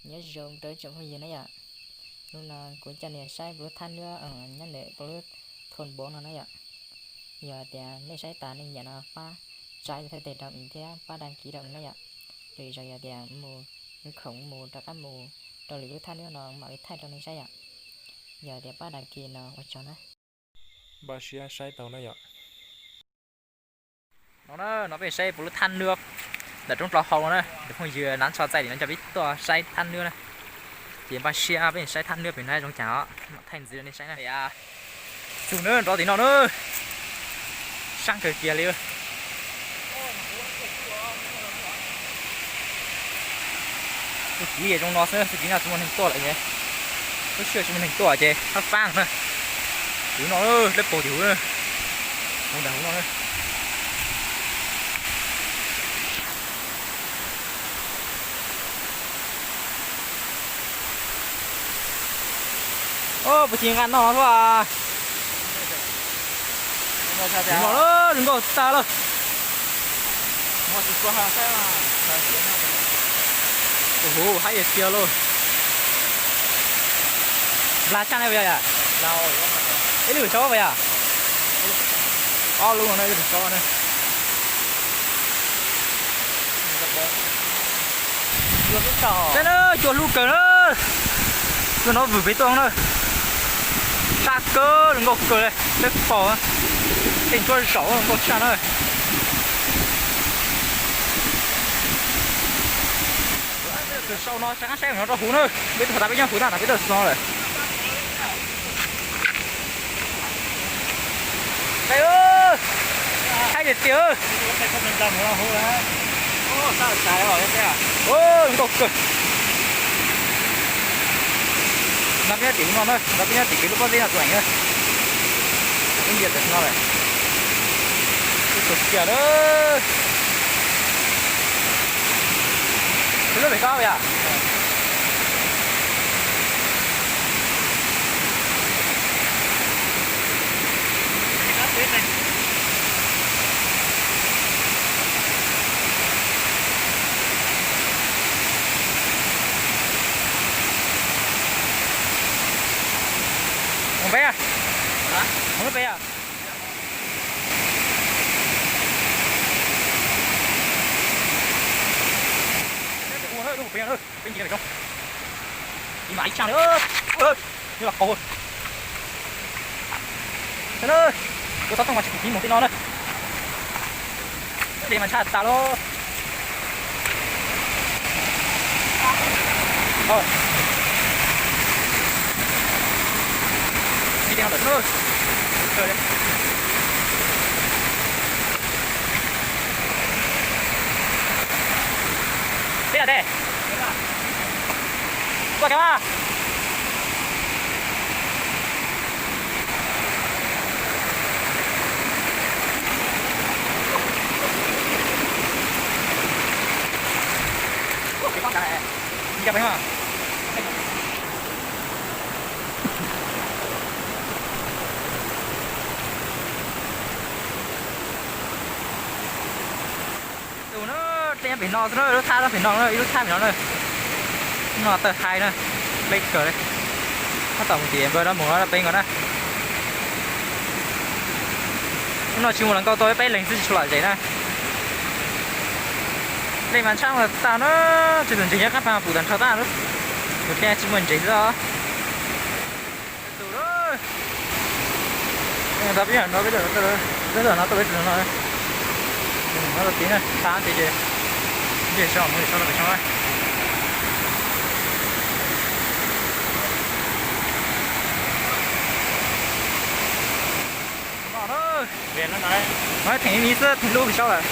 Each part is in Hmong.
Nyob zoo rau ib tsoom phooj ywg na yom. Hnub no kuv coj nej saib puas lub thaj nab nyob ntawm puas lub thon npov no na yom. Yog tias nej saib tas nej nyiam no pab tsa thaj tes rau thiab pab đăng ký rau na yom. Lwm zaus yog tias mus, mus khoom mus rov qab mus rau lwm lub thaj nab no mam li thaij rau nej saib yom. Yog tias pab đăng ký no ua tsaug na. Npaj siab saib tau na yom. No na, no peb saib puas lub thaj nab ntawm roob Dlov Hau no na, cov phooj ywg nav tsho txaij li no coj peb tuaj saib thaj nab na. Ces npaj siab peb saib thaj nab pem no zoo cas os, mam thaij ntxiv rau nej saib na. Txug na, nrov tim no na, sab kawg kiag li. Txuj kev zoo no xwb, txuj kev no tsis muaj neeg tuaj lawm ces, lub sij hawm tsis muaj neeg tuaj ces fab fab na. Tim no, lawv paus tim huv na, huv ntawm huv no na. Puas tsis nqa noj no xwb. Zoo nkauj tas lawm. Huv haib tiag tiag lauj. Nplas tsaj ne puas yog yom? Ib lub saub puas yog? Ob lub no ib lub saub na. Saib na, cua hlub kawg na. Cua no vwm pem tuaj na. Sab kawg, zoo nkauj kawg li, peb pom tej ntsuab zaum zoo nkauj tshaj na. Tus sau no rov qab saib no rau huv na, peb tuaj tas peb nyob huv tag no peb tuaj no lawm. Haib tiag tiag. Nkauj kawg. No peb nyob tim no na, no peb nyob tim peb lub pob zeb no tus eem na. Lub ntias tam sim no lawm. Ib tug kiag na. Peb lub pem ko yom. Mus peb, mus peb. Peb ncig pem roob, ib mas ib tshaj li, ib los qaug. Ua txhob tooj mas tsis pum kiv mus tej no na. Dej mas tshaj tas lawm. Peb los tej. Tuaj cov. Tus na, dej nyob pem no xwb na, lub thaj nyob pem no na, ib lub thaj pem no na. No tawg hais na, deb kawg li. Tab tom mus tim npawg no mus no peb nkaus na. Hnub no tsis mus los nkauj tau peb leeg xwb tsis tshua lom zem na. Dej mas tshaj tag na, tsis tus ntses nyob qab pag pum tag nrho tag na. Tus dej tsis muaj ntses xwb os. Tus na, peb no, peb no tuaj peb no, no rau tid na, tag tid ces nce so mus so rau pem so na. Theem li xwb, theem lub pem saub lawm.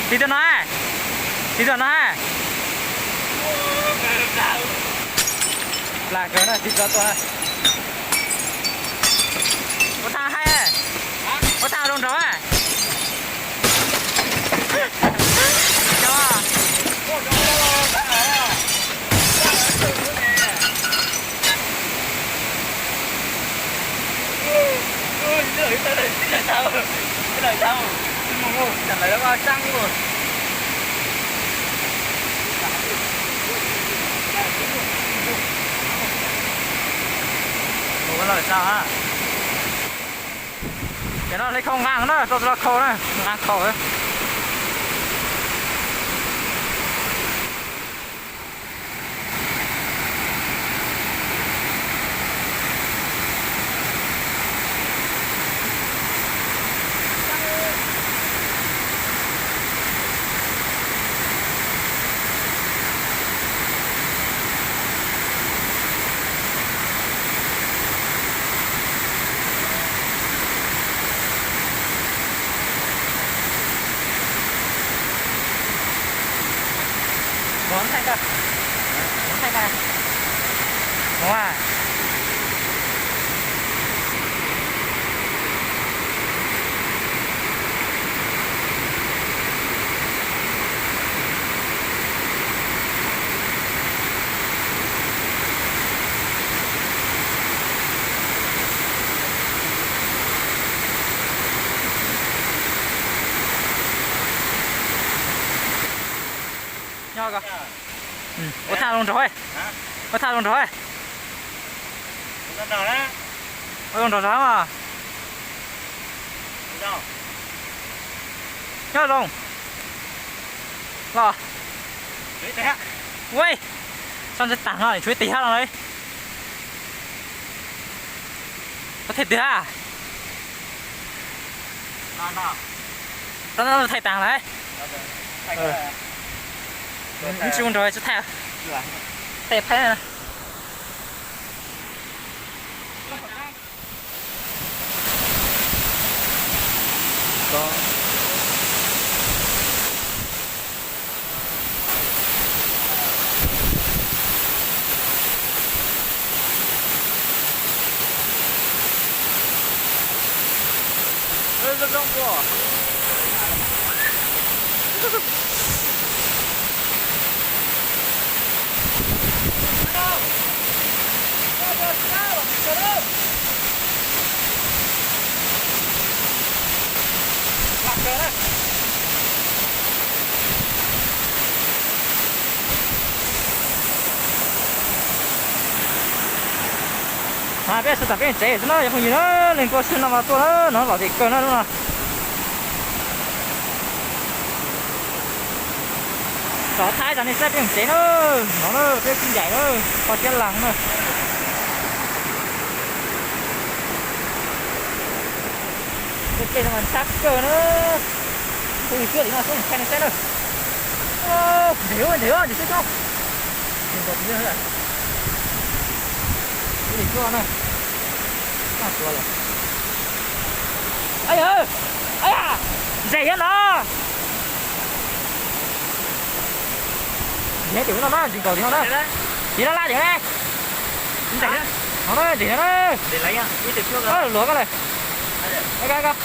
Tiv tuaj no, tiv tuaj no. Plas kawg na, tiv tuaj tuaj na. Ua thaj haib, ua thaj zoo nraug. Ces no li khau nqaa na, rau los khau na, nqaa khau. Nyob ko. Ua thaj zoo nraug. Ua thaj zoo nraug. Ua zoo nraug zog mas. Nyob zoo. Los. Ua, sab ntsib taag no tshuav ib tig hab no li. Koj thaij twg hab? Thaij taag lawm. Tsis ua nraug tsis thaij. Thaij phab. Mas peb sawv tam peb tsev xwb na cov phooj ywg na, leej tuaj sib no mas tuaj na, no lom zem kawg na lub no. Tov thaib tas nej saib peb tsev na, no na peb kwj ncaim na, qhov tiab laag na. Peb no mas ntshab kawg na. Phooj ywg tuaj tim no xwb ntshai nej saib na. Nreg, nreg, nreg xwb coob. Nreg nkaus tim no. Phooj ywg tuaj na. Noj tuav lawm. Ai yawg, ai ya, ntseg yog no. Ntseg tim no na, ntseg nkaus tim no na. Tim no laj tim no na. Ntseg no na, ntseg no na. Luag koj lawm. Koj, koj, koj.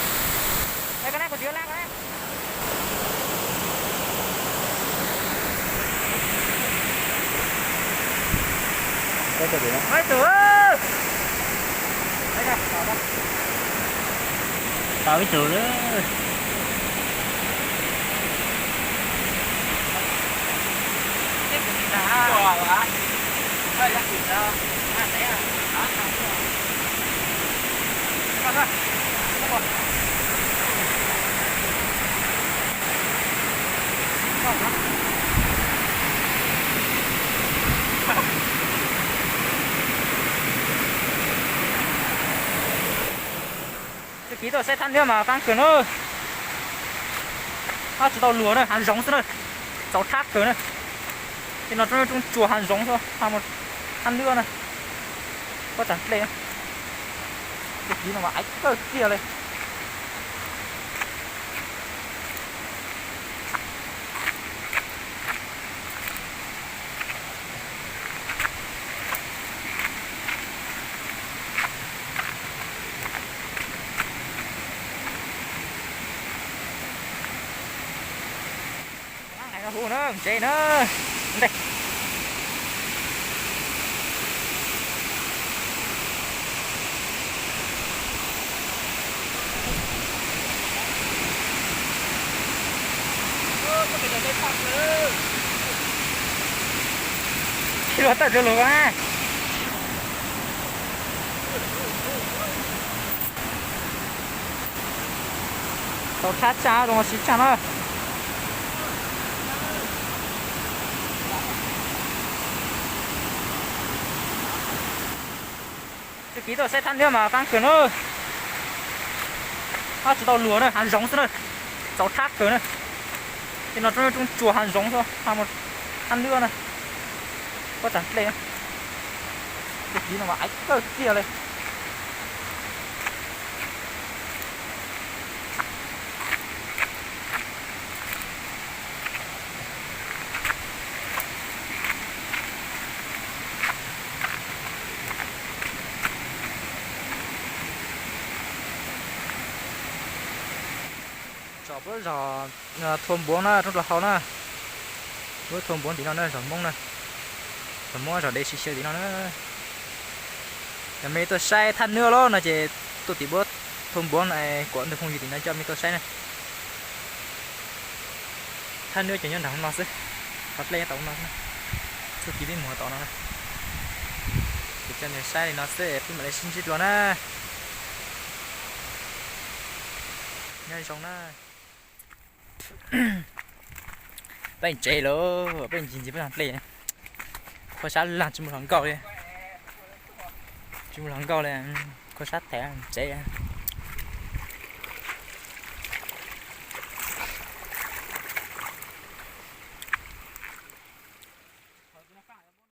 Tau ib tug lawm. Txuj kev tuaj saib thab ntiab mas qaab kawg na. Tsis tau luag na, hav zoov xwb na. Txaus tshab kawg na. Tej no roob tsuas hav zoov xwb, thab ntiab na. Pob tsav dlej. Txuj kev no mas aiv kawg kiag li. Hu na, tsev na. Ntej. Tij laug tawm rau lug a. Tau thab tshaj zoo siv tshaj na. Txuj Kiv tuaj saib thab nwb mas qaab kawg na. Hab tsis tau luag na, hav zoov xwb na. Txaus thab kawg na. Tej no roob, roob tsuas hav zoov xwb, thab nwb na. Pob tsav dlej. Txuj Kiv no mas aiv kawg kiag li. Tsom puab zog Thua Npuov na, roob rau hauv na. Puab Thua Npuov tim no na, zog Moob na. Zog Moob zog dev si xyaw tim no na. Yog mej tuaj saib thab nwb lawm no ces tuaj tim puab Thua Npuov na, kuam ntawm phooj ywg tim no coj mej tuaj saib na. Thab nwb ces nyob nram no xwb, qhov dlej nyob tom no xwb. Txuj Kiv peb mus tom no na. Ces coj nej saib li no xwb peb mam li sib ntsib dua na. Nyob zoo na. Peb tsev lawm, peb ncig ncig peb zog dlej. Qhua sab laj tsis muaj hluas nkauj li. Tsis muaj hluas nkauj li, qhua sab thev tsev.